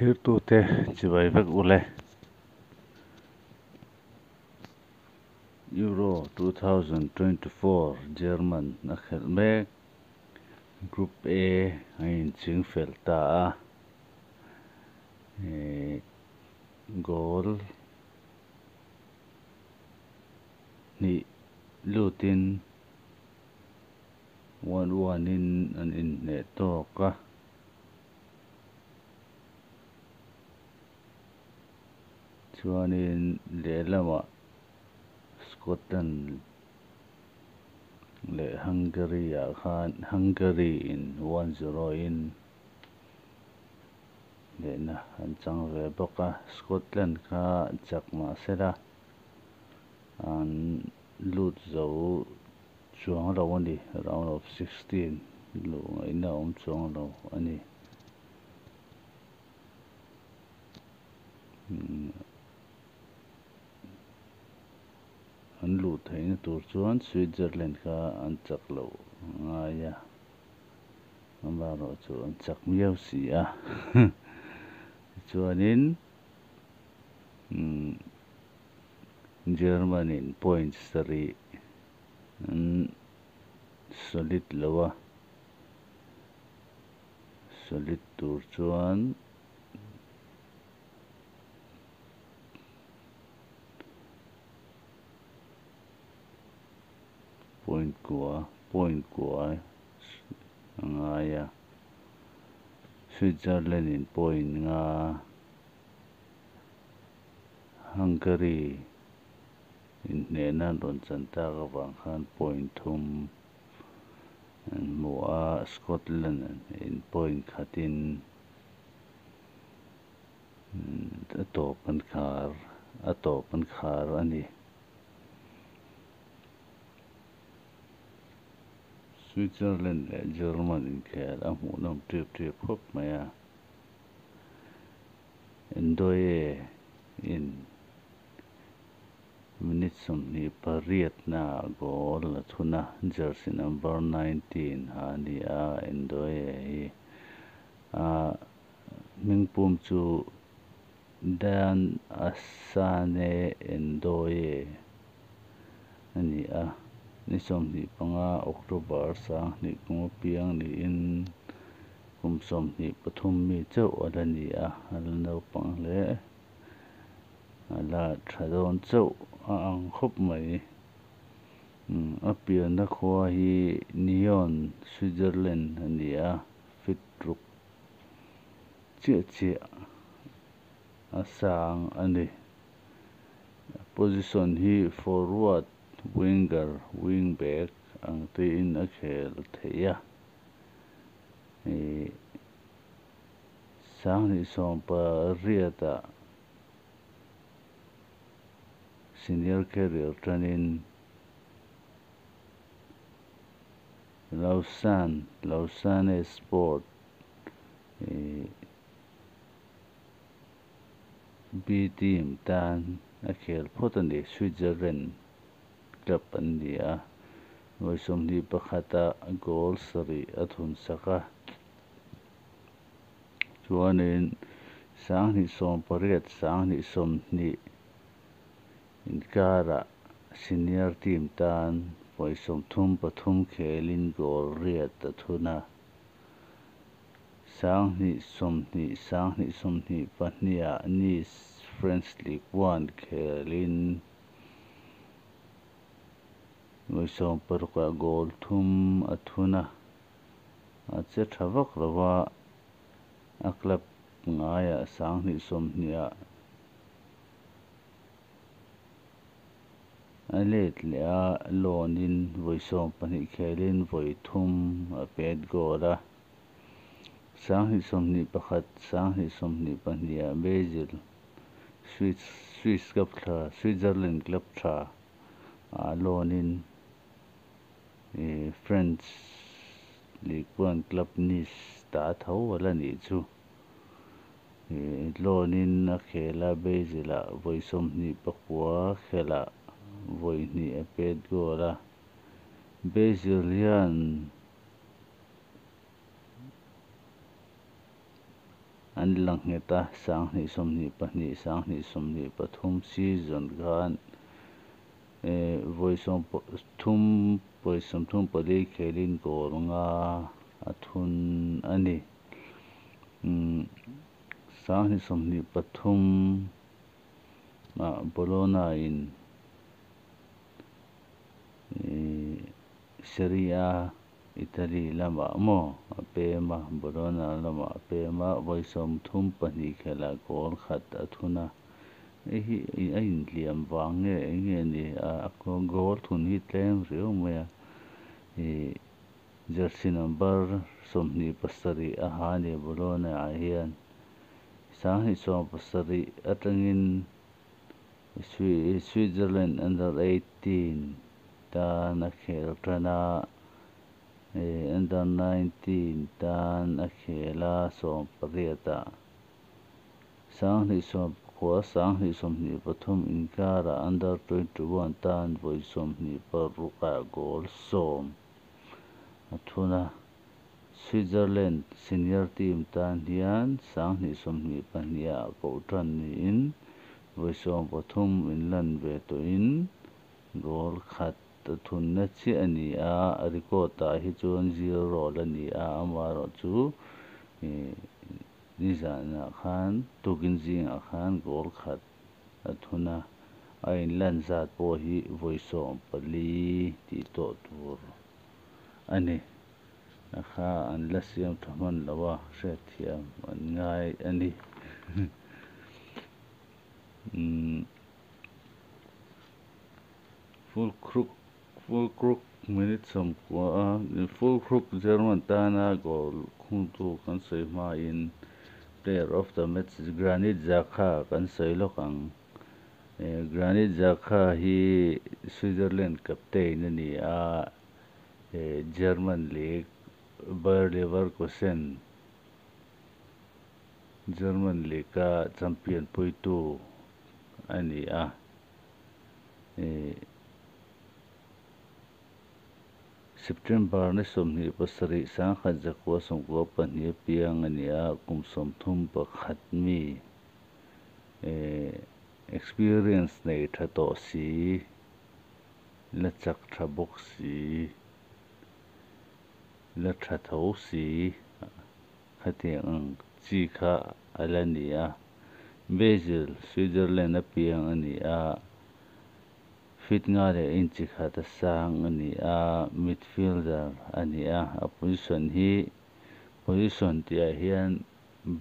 Thirtute chibai vek ule. Euro 2024 German a khelh mek. Group A a inching fel ta a. Goal hnih lutin 1-1 in an inhneh tawk a. Chuanin lehlamah Scotland leh Hungary ah khan Hungary in 1-0 in lehna an chang ve bawk a. Scotland kha chak mahsela an lut zo chuang lo a ni. Round of 16 luh ngaihna awm chuang lo a ni. An luh theihna tur chuan Switzerland kha an chak loh ngai a, amaherawh chu an chak miau si a. Tichuanin German in point sarih an solid lo a, solid tur chuan point kua point kua a ngai a, Switzerland in point nga Hungary in hnehna an rawn chan tak avang khan point thum an hmu a, Scotland in point khatin a tawp an khar a tawp an khar a ni. Switzerland leh German inkhel a hmuhnawm tep tep khawp mai a. Ndoye in minute 28 na goal a thun a, jersey number 19 ha a ni a. Ndoye hi a hmingpum chu Dan Assane Ndoye a ni a. Ni 25 October 2000 piang niin kum 23 mi chauh a la ni a, a la naupang hle. A la tha dawn chauh a ang khawp mai. A pianna khua hi Nyon, Switzerland a ni a, fit ruk chiah chiah a sang a ni. A position hi forward, winger, wing back ang tein a khel thei a. 2018 ah senior career tanin Lausanne, Lausanne Sport B team tan a khel phawt a ni. Switzerland club an ni a, vawi 21 ah goal sarih a thun sak a. Chuanin 2018 2020 inkarah senior team tan vawi 33 khelin goal riat a thun a. 2020 2022 ah Nice French League 1 khelin vawi 16 ah goal thum a thun a. A che tha vak lova a club ngaiah 2020 ah a let leh a, loan in vawi 12 khelin vawi thum a pet goal a. 2021 2022 ah Basel Swiss Swiss club tha Switzerland club tha ah loan in French League 1 club Nice ta tho a la nih chu. Loan in a khel a, Basel ah vawi 29 khelah vawi hnih a pet goal a. Basel hian an la nghet a, 2022, 2023 season khan vawi 30, vawi 34 khelin goal nga a thun a ni. 2023 ah Bologna in Serie A Italy lamah maw a pem a, Bologna lamah a pem a, vawi 32 khelh goal khat a thun a. Hei hi a inhliam vang nge eng nge ni a goal thun hi tlem riau mai a. Jersey number 27 a ha a ni Bologna ah hian. 2017 atangin Switzerland under 18 tan a khel tan a, under 19 tan a khel a 18 ah. 2019 2023 inkara under 21 tan vawi 26 ah goal 10 a thun a. Switzerland senior team tan hian 2022 ah koh tan niin vawi 13 inlan ve tawhin goal khat a thun na chiah a ni a, a record ah hi chuan 0 la ni a, amaherawh chu nizanah khan tukin zingah khan goal khat a thun a, a inlan zat pawh hi vawi 14 tih tawh tur a ni. A kha an la siam tha hman lo a, hriatthiam an ngai a ni. Fullkrug minute 90 Fullkrug German tana goal khungtu kan sawi hmain player of the match Granit Xhaka kan sawi lawk ang. Granit Xhaka hi Switzerland captain a ni a, German League Bayer Leverkusen German League a champion puitu a ni a. September ni 27 1992 piang a ni a, kum 31 mi experience nei tha tawh si, la chak tha bawk si, la tha tho si, khatiang ang chi kha a la ni a. Basel, Switzerland a piang a ni a, feet nga leh inch khat a sang a ni a, midfielder a ni a. A position hi position tih ah hian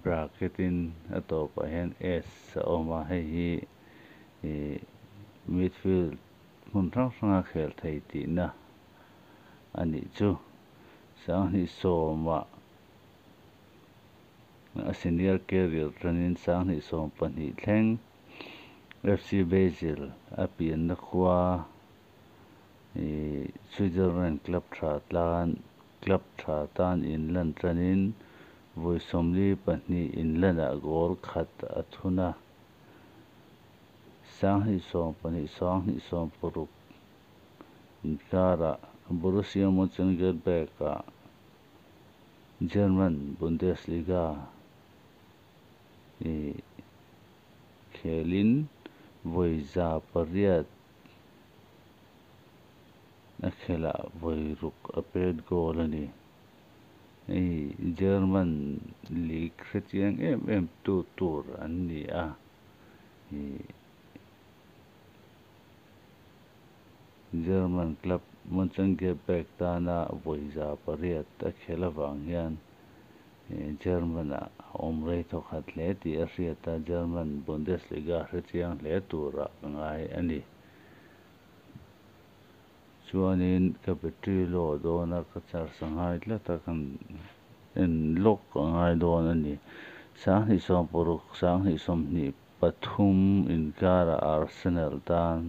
bracket in a tawpah hian S a awm a, hei hi midfield hmun hrang hranga khel thei tihna a nih chu. 2010 ah a senior career tanin 2012 thleng FC Basel a pianna khua Switzerland club tha tan inlan tanin vawi 42 inlanah goal khat a thun a. 2012 2016 inkara Borussia Mönchengladbach ah German Bundesliga khelin vawi 108 a khelah vawi ruk a pet goal a ni. Hei German League hrechiang em em tu tur an ni a. German club Mönchengladbach tana vawi 108 a khel avang hian German ah a awm rei thawk khat hle tih a hriat a, German Bundesliga hrechiang hle turah ka ngai a ni. Chuanin ka battery low dawn a, ka charge a ngai tlat a, kan en lawk a ngai dawn a ni. 2016 2023 inkara Arsenal tan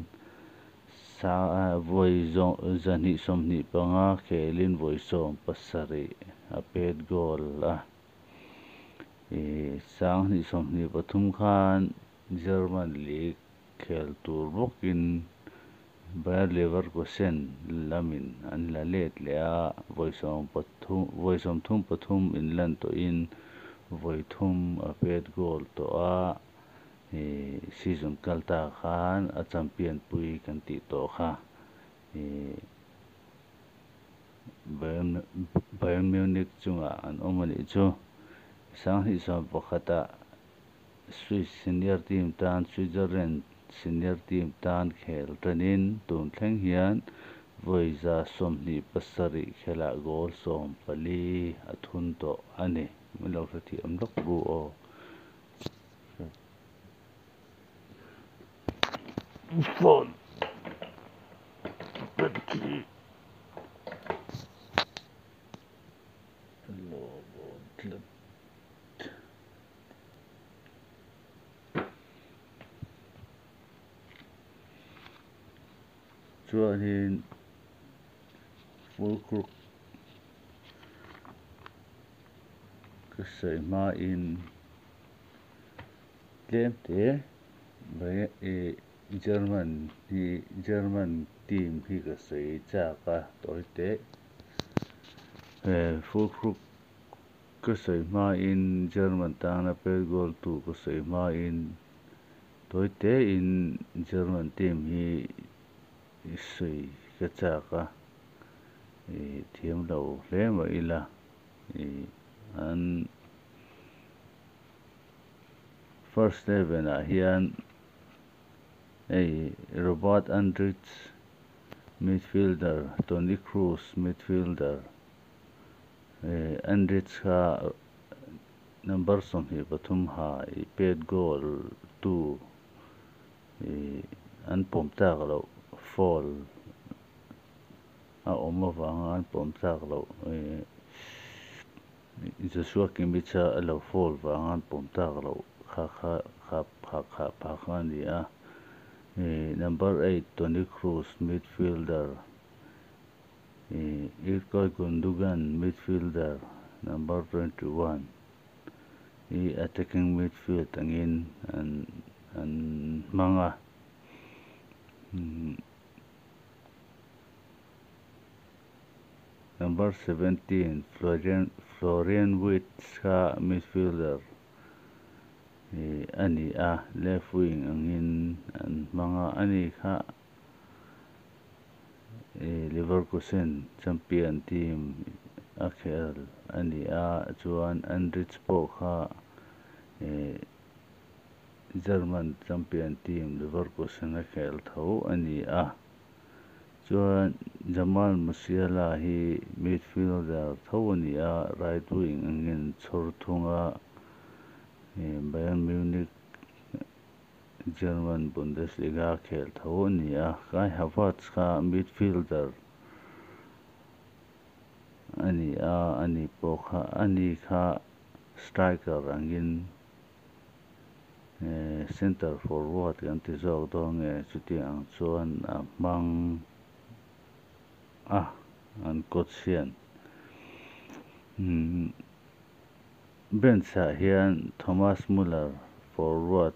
vawi 125 khelin vawi 17 a pet goal a. 2023 khan German League khel tur bawkin Bayer Leverkusen lamin an la let leh a, vawi 33 inlan tawhin Vawi thum a pet goal tawh a, ih season kal ta khan a champion pui kan tih tawh kha ih Bayern Bayern Munich chungah an awm a nih chu. Sanghnih sawm pakhata Swiss senior team tan Switzerland senior team tan khel tanin tun thleng hian vawi za 27 khelah goal 14 a thun tawh a ni. Min lo hrethiam lawk ru aw. Phone battery low tlat. Chuanin Füllkrug ka sawi hmain tlem te German hi German team hi ka sawi chak a tawi teh. Füllkrug ka sawi hmain German tana pet goal tu ka sawi hmain tawi tein German team hi sawi ka chak a thiam lo hle mah ila an first eleven ah hian hei Robert Andrich midfielder Toni Kroos midfielder Andrich kha number 23 ha ih pet goal tu an pawm tak loh foul a awm avanga an pawm tak loh Joshua Kimmich a lo foul vanga an pawm tak loh kha kha kha pha kha pha kha a ni a. Number 8 Toni Kroos midfielder Ilkay Gundogan midfielder number 21 i attacking midfield angin an an hmang a. Number 17 Florian Florian Wirtz kha midfielder a ni a, left wing angin an hmang a, ani kha Leverkusen champion team a khel a ni a, chuan Andrich pawh kha German champion team Leverkusen a khel tho a ni a. Chuan Jamal Musiala hi midfielder tho a ni a, right wing angin chhawr thung a, Bayern Munich German Bundesliga khel tho a ni a. Kai Havertz kha midfielder a ni a, ani pawh kha ani kha striker angin center forward kan ti zawk dawn nge chutiang ang chuan a hmang a an coach hian. Bench ah hian Thomas Muller forward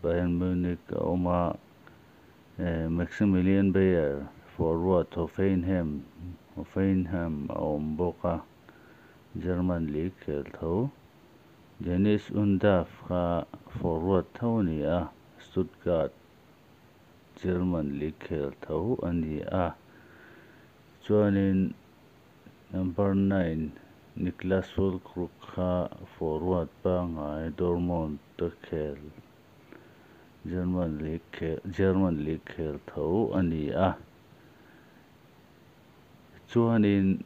Bayern Munich a awm a, Maximilian Beier forward Hoffenheim Hoffenheim a awm bawk a, German league khel tho. Deniz Undav kha forward tho a ni a, Stuttgart German league khel tho a ni a. Chuanin number 9 Niklas Füllkrug kha forward pangngai Dortmund a khel German league khel German league khel tho a ni a. Chuanin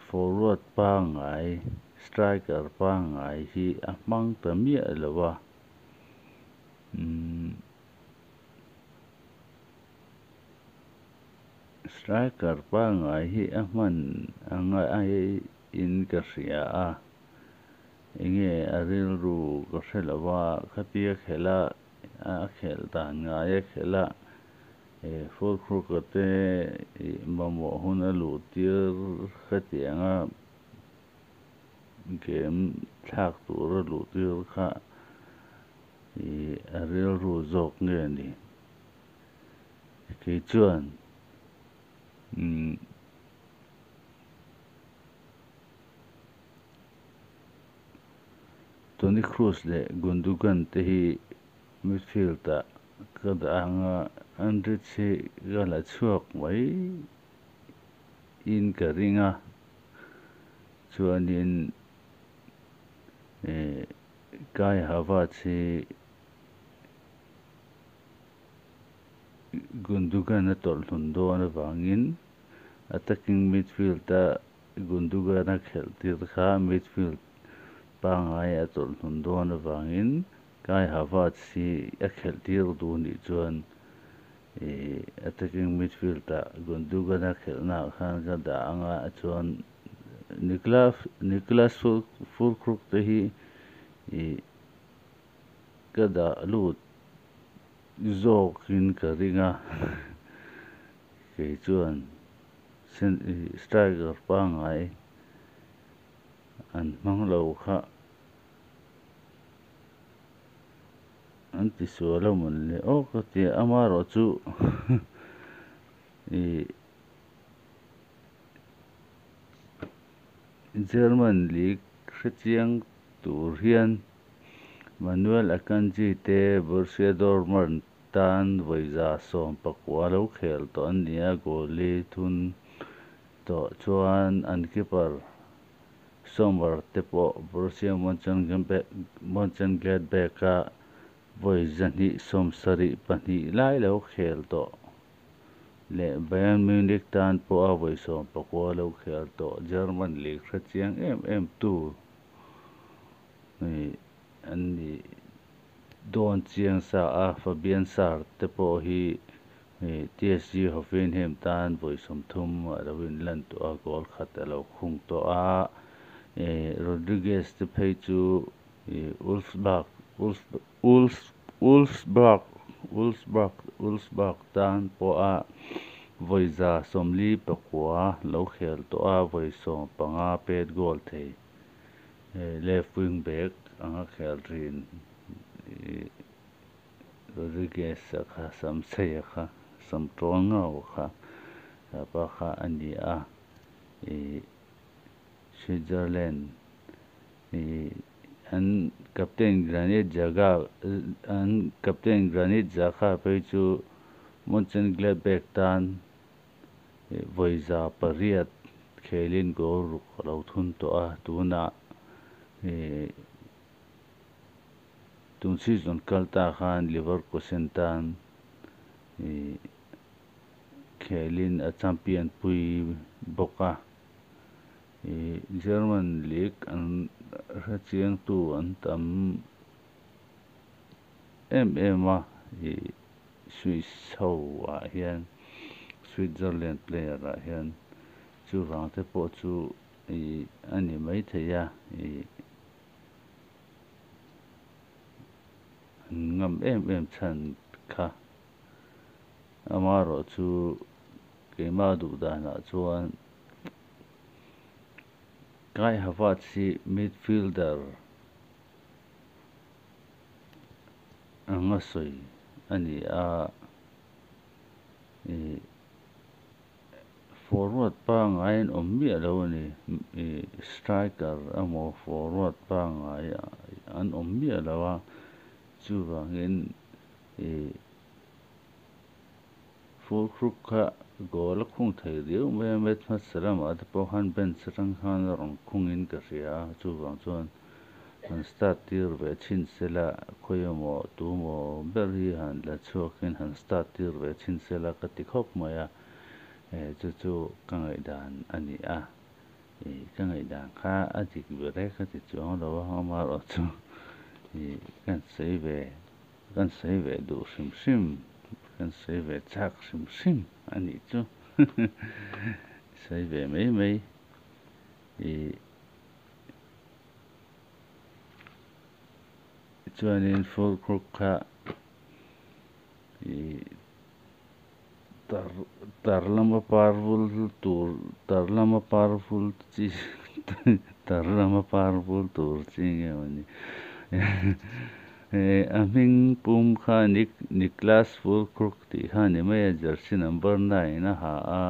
forward pangngai striker pangngai hi a hmang ta miah lo a. Striker pangngai hi a hman anga in ka hria a, enge a rilru ka hre lo a, khatia khela a khel dan ngai a khela Füllkrug te mamawh hun a luh tir khatianga game thlak tur a luh tir kha a rilru zawk nge ni. Kei chuan Toni Kroos leh Gundogan te hi midfield ah ka dah ang a, Andrich hi ka la chhuak mai in ka ring a, chuanin eh Kai Havertz hi Gundogan a tawlh hlun dawn avangin attacking midfield a Gundogan a khelh tir kha midfield pangngai a tawlh hlun dawn avangin Kai Havertz hi a khelh tir duh nih chuan ih attacking midfield ah Gundogan a khelh naah khan ka dah ang a chuan Niklas Niklas Füllkrug te hi ih ka dah lut zawkin ka ring a kei chuan striker pangngai an hmang lo kha an ti sual a mawn le aw ka ti a amaherawh chu ih German League hrechiang tur hian Manuel Akanji te Borussia Dortmund tan vawiza 19 lo khel tawh an ni a, goal li thun tawh chuan an keeper Sommer te pawh Borussia Mönchengladbach a vawi 272 lai lo khel tawh leh Bayern Munich tan pawh a vawi 19 lo khel tawh German League hrechiang em em tu an ni dawn chiang sa a, Fabian Schär te pawh hi TSG Hoffenheim tan vawi 30 a lo inlan tawh a, goal khat a lo khung tawh a, Rodriguez te phei chu Wolfsburg Wolfsburg Wolfsburg Wolfsburg tan pawh a vawi 49 lo khel tawh a, vawi 15 pet goal thei left wing back anga khel thin Rodriguez a kha sam sei a kha sam tawl ngau kha pa kha a ni a ih Switzerland ih an captain Granit Xhaka an captain Granit Xhaka phei chu Mönchengladbach tan vawi 800 khelin goal ruk a lo thun tawh a, tunah ih tun season kal ta khan Leverkusen tan ih khelin a champion pui bawk a, ih German League an hrechiang tu an tam em em a, ih Swiss ho ah hian Switzerland player ah hian chuvang te pawh chu ih a ni mai thei a, ih an ngam em em chhan kha amaherawh chu keimah duh danah chuan Kai Havertz hi midfielder anga sawi a ni a, ih forward pangngai an awm miah lo a ni, ih striker emaw forward pangngai an awm miah lo a, chuvangin ih Füllkrug kha goal a khung thei riau mai a, match hmasa lamah te pawh khan bench atang khan a rawn khungin ka hria a, chuvang chuan han start tir ve chhin sela khawi emaw tu maw ber hi han la chhuakin han start tir ve chhin sela ka ti khawp mai a, chu chu ka ngaihdan a ni a, ih ka ngaihdan kha a dik ber e ka ti chuang lo a, amaherawh chu ih kan sawi ve kan sawi ve duh hrim hrim kan sawi ve chak hrim hrim a nih chu sawi ve mai mai ih chuanin Füllkrug kha ih tar tar lama par vul tur tar lama par vul chi tar lama par vul tur chi nge maw ni a hming pum kha Nik Niklas Füllkrug tih kha a ni mai a, jersey number 9 a ha a,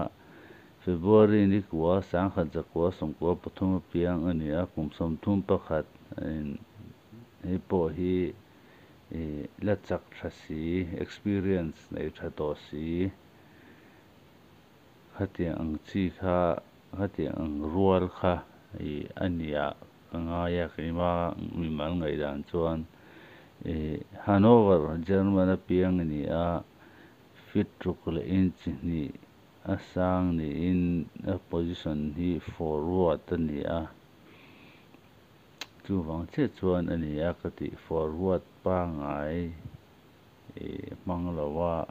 February ni kua 1993 a piang a ni a, kum 31 a in. Hei pawh hi la chak tha si, experience nei tha tawh si. Khatiang ang chi kha, khatiang ang rual kha a nia ka ngai a, keima mimal ngaihdan chuan. Hanover, German a piang a ni a, feet ruk leh inch hnih a sang niin a position hi forward a ni a. Chuvang chiah chuan a ni a ka tih forward pangngai hmang lo a,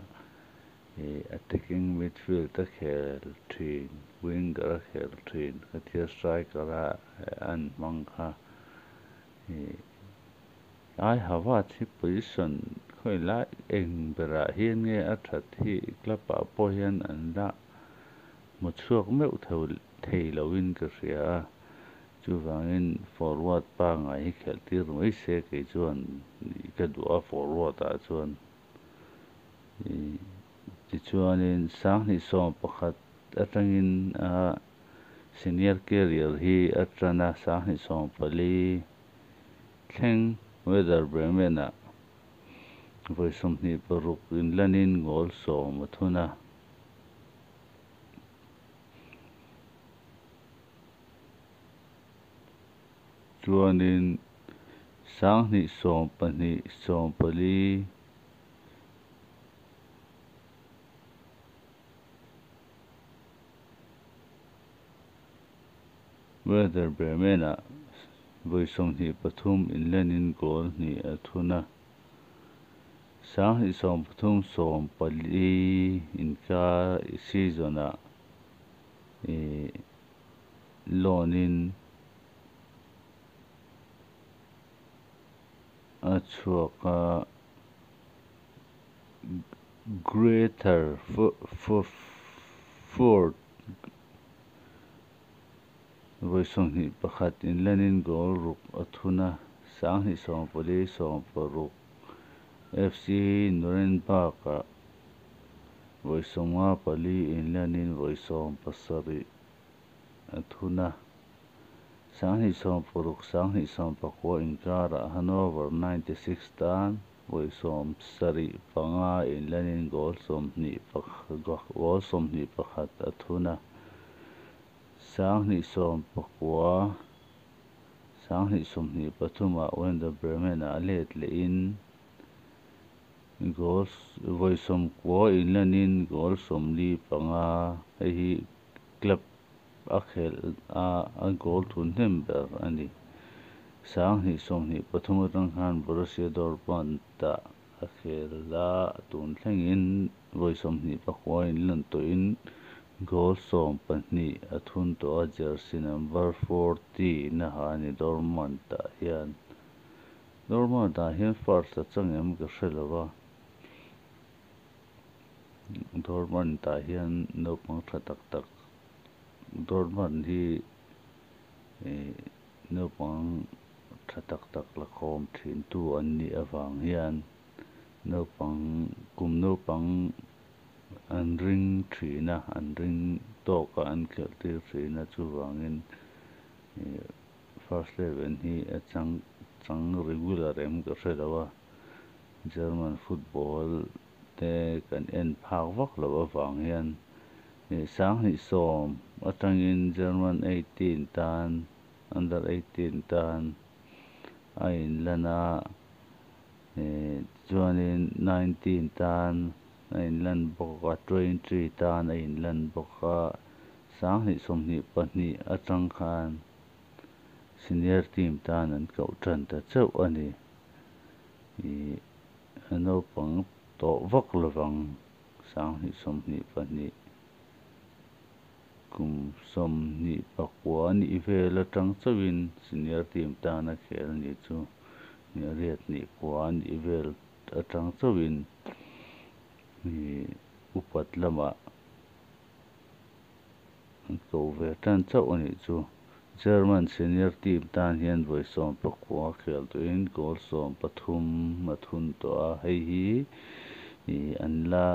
attacking midfield a khel thin, winger a khel thin, khatia striker a an hmang kha. Ai Havertz hi position khawi lai eng berah hian nge a that hi club ah pawh hian an la hmu chhuak meuh thei loin ka hria a. Chuvangin forward pangngai hi khelh tir mai se kei chuan ka duh a forward ah chuan. Tichuanin sanghnih sawm pakhat atangin a senior career hi a tan a, sanghnih sawm pali thleng Werder Bremen ah vawi 26 inlanin goal 10 a thun a. Chuanin sanghnih 12 14 Werder Bremen ah vawi 23 inlanin goal hnih a thun a. Sanghnih 13 14 inkar season ah loan in a chhuak a, Greuther Fürth vawi 21 inlanin goal ruk a thun a, sanghnih 14 16 FC Nuremberg ah vawi 54 inlanin vawi 17 a thun a, sanghnih 16 sanghnih 19 inkarah Hannover 96 tan vawi 75 inlanin goal 21 a thun a, sanghnih 19 sanghnih 23 ah Werder Bremen ah let lehin goal vawi 90 inlanin goal 45 hei hi club a khelh a goal thun hnem ber a ni. Sanghnih 23 atang khan Borussia Dortmund ah a khel a, tun thlengin vawi 29 inlan tawhin goal 12 a thun tawh a, jersey number 40 na ha a ni Dortmund ah hian. Dortmund ah hian first a changem ka hre lo a. Dortmund ah hian naupang tha tak tak Dortmund hi naupang tha tak tak la khawm thin tu an nih avang hian naupang kum naupang an ring thin a, an ring tawk a an khelh tir thin a, chuvangin first eleven hi a chang chang regular em ka hre lo a. German football te kan en phak vak lo avang hian sanghnih 10 atangin German 18 tan under 18 tan a inlan a, chuanin 19 tan a inlan bawk a, 20 tan a inlan bawk a, sanghnih 22 atang khan senior team tan an koh tan ta chauh a ni. A naupang tawh vak lovang sanghnih 22 kum 29 ni vel atang chauhin senior team tan a khel ni chu riat ni kua ni vel atang chauhin upat lamah an ko ve tan chauh a nih chu. German senior team tan hian vawi 19 khel tuin goal 13 a thun tawh a, hei hi an la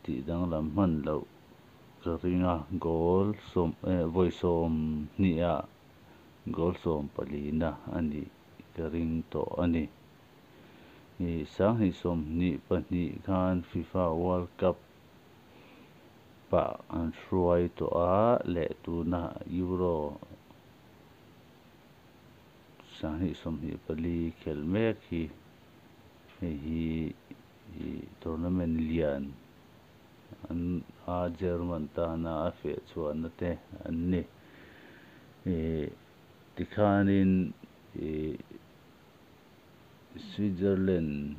tih danglam hman loh ka ring a, goal vawi 20 ah goal 14 na a nih ka ring tawh a ni. Ih 2022 khan FIFA World Cup ah an hruai tawh a leh tuna Euro 2024 khelh mek hi hei hi ih tournament lian an a German tana a feh chhuahna te an ni. Ih tikhanin ih Switzerland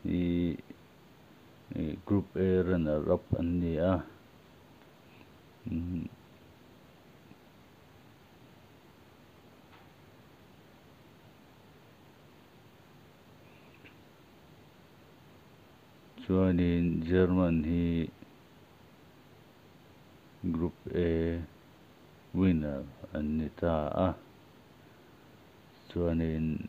hi ih Group A runner up an ni a. Chuanin German hi Group A winner an ni ta a. Chuanin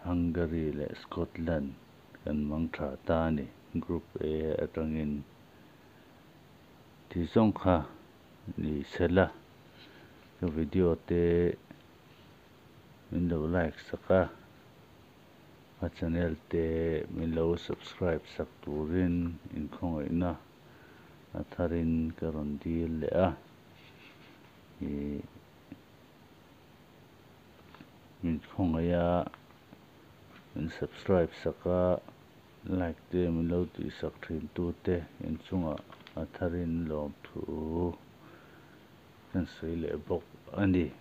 Hungary leh Scotland kan mang tha ta a ni Group A atangin ti zawng kha ni sela ka video te min lo like sak a. A channel te min lo subscribe sak turin inkhawngaihna a tharin ka rawn dil leh a. Ih min khawngaih a, min subscribe sak a, like te min lo tih sak thin tute inchungah a tharin lawmthu kan sawi leh bawk a ni.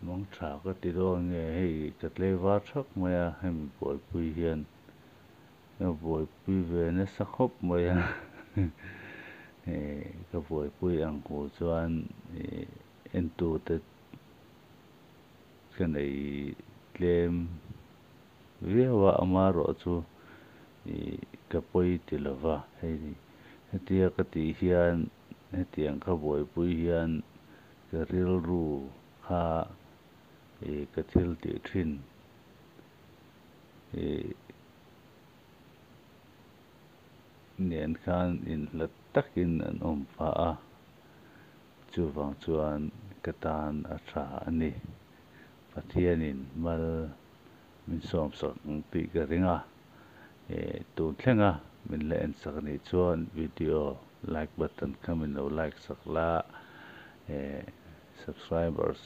Mang tha ka ti dawn nge hei ka tlaivar thak mai a hemi buaipui hian ka buaipui ve nasa khawp mai a ih ka buaipui ang hu chuan ih entute ka nei tlem viau a amaherawh chu ih ka pawi ti lova hei hetia ka tih hian hetiang ka buaipui hian ka rilru kha ih ka thil tih thin ih nen khan inhlat takin an awm phah a, chuvang chuan ka tan a tha a ni. Pathianin mal min sawmsak ang tih ka ring a, ih tun thlenga min la en sak anih chuan video like button kha min lo like sak la, ih subscribers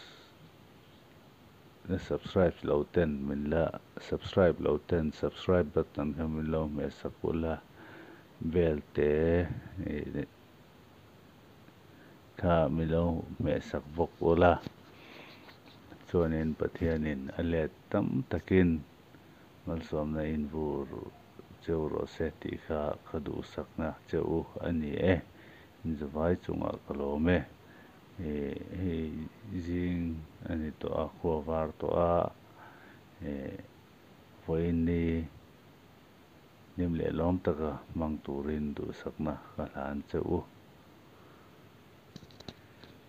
la subscribe lo ten min la subscribe lo ten subscribe button kha min lo hmeh sak ula bell te ih kha min lo hmeh sak bawk ula chuanin Pathianin a let tam takin malsawmna invur cheu rawh se tih kha ka duhsakna che u a ni e. Inzavai chungah ka lawm e. Ih hei zing a ni tawh a, khua var tawh a, ih vawiin ni hlim leh lawm taka hmang turin duhsakna ka hlan che u.